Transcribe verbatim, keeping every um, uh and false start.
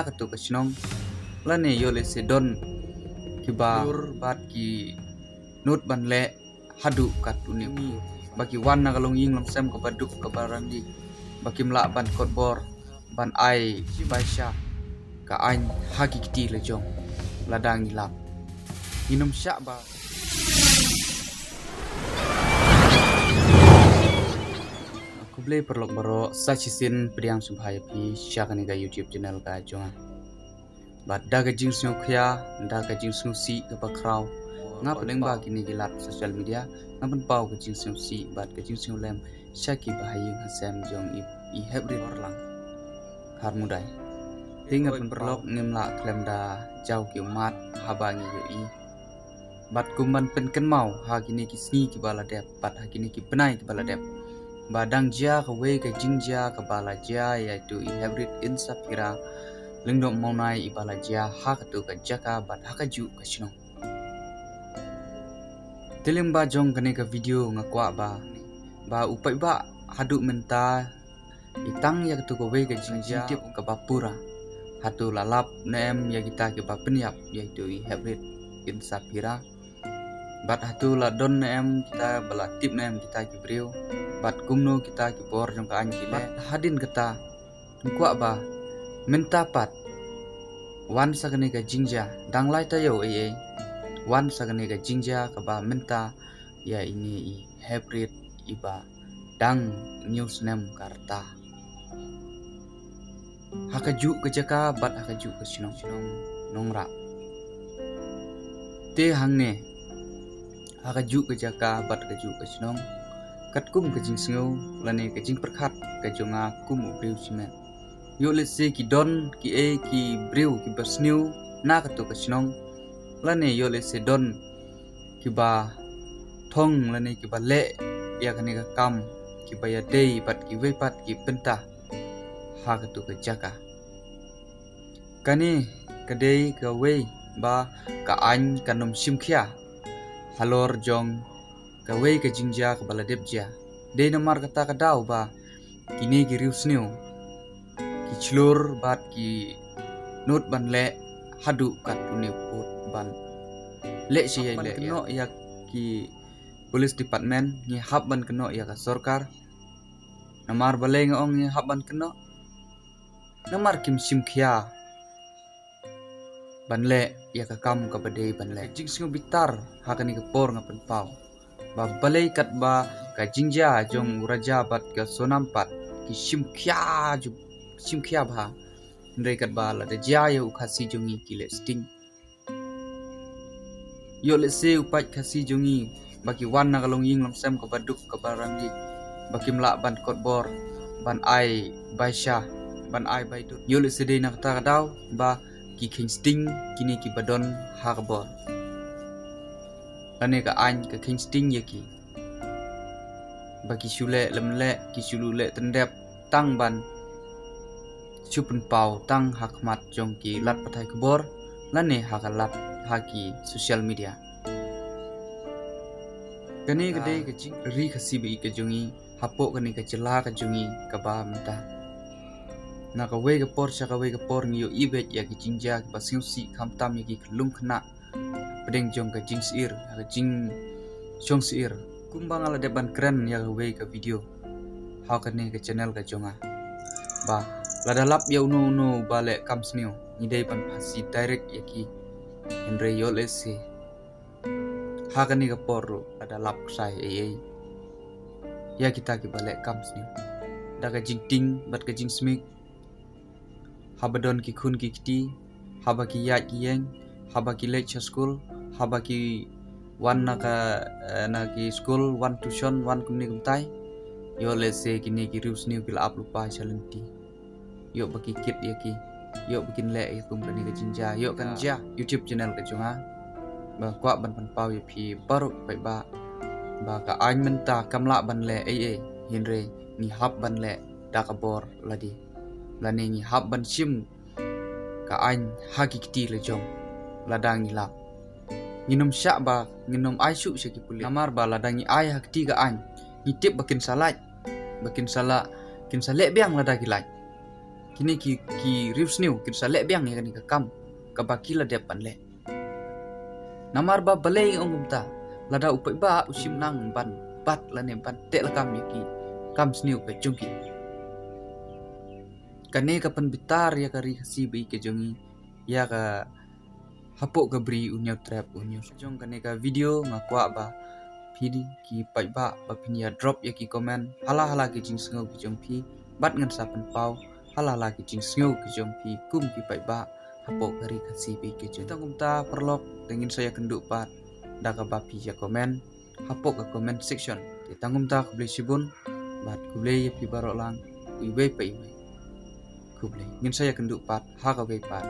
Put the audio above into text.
katu ka shnong, lane ïoh lehse don kiba dur bad ki nud ban leh haduh katne u ngi ba ki wan na ka longïing longsem kaba duk kaba rangli, ba kim lah ban kot bor ban ai baisa ka aiñ ha ki kti la jong. Lada ngi lap, ngin ym shah ba. Khublei paralok baroh, sa shisien pdiang sngewbha ïa phi sha kane ka YouTube channel ka jong nga. Bad da ka jingsngewkhia, da ka jingsngewsih kaba khraw, nga pynlong ba kine ki lad social media, nga pynpaw ka jingsngewsih bad ka jingsngewlem sha ki bahaïing hasem jong i, i hep rit lang. Khar mudai. Te nga pyn paralok, ngim lah khlem da jaw ki ummat haba ngi ïohi. Bad kum ban pynkynmaw ha kine ki sngi kiba la dep bad ha kine ki bnai kiba la dep, ba dang jia kawei ka jingjia kaba la jia ïa itu i hep rit Insapira Lyngdoh Mawnai iba la jia ha katu ka jaka bad ha kajuh ka shnong. Te lyngba jong kane ka video nga kwah ba, ba u paidbah haduh mynta i tang ïa katu kawei ka jingjia, jingtip kaba pura. Hato la lap ne em ïa kita kiba pynïap ïa itu i hep rit Insapira. Bad hato la don ne em kita ba la tip ne em kita ki briew. Bad kumno kita ki bor jong ka aiñ ki leh. Bad hadien kata, nga kwah ba mynta pat wan sa kane ka jingjia, dang lai taïew ei ei. Wan sa kane ka jingjia kaba mynta ïa ine i hep rit iba dang hynñiew snem ka rta. Ha kajuh ka jaka bad ha kajuh ka shnong, shnong Nongrah. Te hangne, ha kajuh ka jaka bad kajuh ka shnong, katkum ka jingsngew lane ka jingpyrkhat ka jong nga kum u briew shimet, ïoh lehse ki don kiei ki briew kiba sniew na katu ka shnong, lane ïoh lehse don kiba thong lane kiba leh ïa kane ka kam, kiba ïadei bad kiwei pat ki bynta ha katu ka jaka. Kane ka dei kawei ba ka aiñ kan ym shim khia halor jong kawei ka jingjia kaba la dep jia. Dei namar kata ka daw ba kine ki riewsniew ki shlur bad ki nud ban leh haduh katne u pud ban leh shi ïa leh ïa ki police department, ngi hap ban kynnoh ïa ka sorkar. Namar balei nga ong ngi hap ban kynnoh? Namar kim shim khia ban leh ïa ka kam kaba dei ban leh. Jingsngew bitar ha kane ka por nga pynpaw ba balei katba ka jingjia jong u Raja bad ka Sonam pat ki shim khia ju, shim khia bha. Hynrei katba lada jia ïa u Khasi jong ngi ki leh sting. Ïoh lehse u paid Khasi jong ngi ba ki wan na ka longïing longsem kaba duk kaba rangli, ba kim lah ban kot bor ban ai baisa, ban ai baidut. Ïoh lehse dei na kata ka daw ba ki kheiñ sting kine kiba don ha ka bor, lane ka aiñ ka kheiñ sting ïa ki ba ki shu leh lem leh, ki shu leh tyndep tang ban shu pynpaw tang ha khmat jong ki lad pathai khubor lane ha ka lad ha ki social media. Kane ka dei ka jingri Khasi ba ïeit ka jong ngi hapoh kane ka jylla ka jong ngi kaba mynta. Na kawei ka por sha kawei ka por ngi ïohi beit ïa ki jingjia kiba sngewsih, khamtam ïa ki khyllung khynnah pdeng jong ka jingsyier, ka jingshong syier. Kumba nga la dep ban kren ïa kawei ka video ha kane ka channel ka jong nga, ba lada lap ïa uno uno ba leh kam sniew, ngi dei ban phasi direct ïa ki. Hynrei ïoh lehse ha kane ka por ruh lada lap ksai ei ei ïa kita kiba leh kam sniew, da ka jingtieng bad ka jingsmik, haba don ki khun ki kti, haba ki ïaid ki ïeng, haba ki leit sha skul, haba ki wan na ka, eh, na ki skul, wan tuition, wan kumne kumtai. Ïoh lehse kine ki riewsniew ki la ap lypa sha lynti. Ïoh ba ki kit ïa ki, ïoh ba kin leh ïa kum kane ka jingjia, ïoh kan jia YouTube channel ka jong nga. Ba kwah ban pynpaw ïa phi baroh paidbah ba ka aiñ mynta kam lah ban leh ei ei, hynrei ngi hap ban leh da ka bor lade. Lane ngi hap ban shim ka aiñ ha ki kti la jong. Lada ngi lap, ngin ym shah ba, ngin ym ai shuh sha ki pulit. Namar ba lada ngi ai ha kti ka aiñ, ngi tip ba kin sa lait, ba kin sa la, kin sa leh biang lada ki lait. kine ki, ki riewsniew kin sa leh biang ïa kane ka kam kaba ki la dep ban leh. Namar ba balei nga ong kumta, lada u paidbah u shim nang ban bat lane ban teh lakam ïa ki kam sniew ka jong ki, kane ka pynbitar ïa ka ri Khasi ba ïeit ka jong ngi, ïa ka hapoh ka bri u Hynñiewtrep u Hynñiewsuk. Jong kane ka video nga kwah ba phi ki paidbah ba phin ïa drop ïa ki comment hala hala ki jingsngew ki jong phi, bad ngan sa pynpaw hala hala ki jingsngew ki jong phi kum ki paidbah hapoh ka ri Khasi ba ïeit ka jong ngi. Tang kumta paralok, te ngin sa ïakynduh pat da kaba phi ïa comment hapoh ka comment section. Te tang kumta, khublei shibun bad khublei ïa phi baroh lang, iwei pa iwei. Khublei. Ngin sa ïakynduh pat ha kawei pat.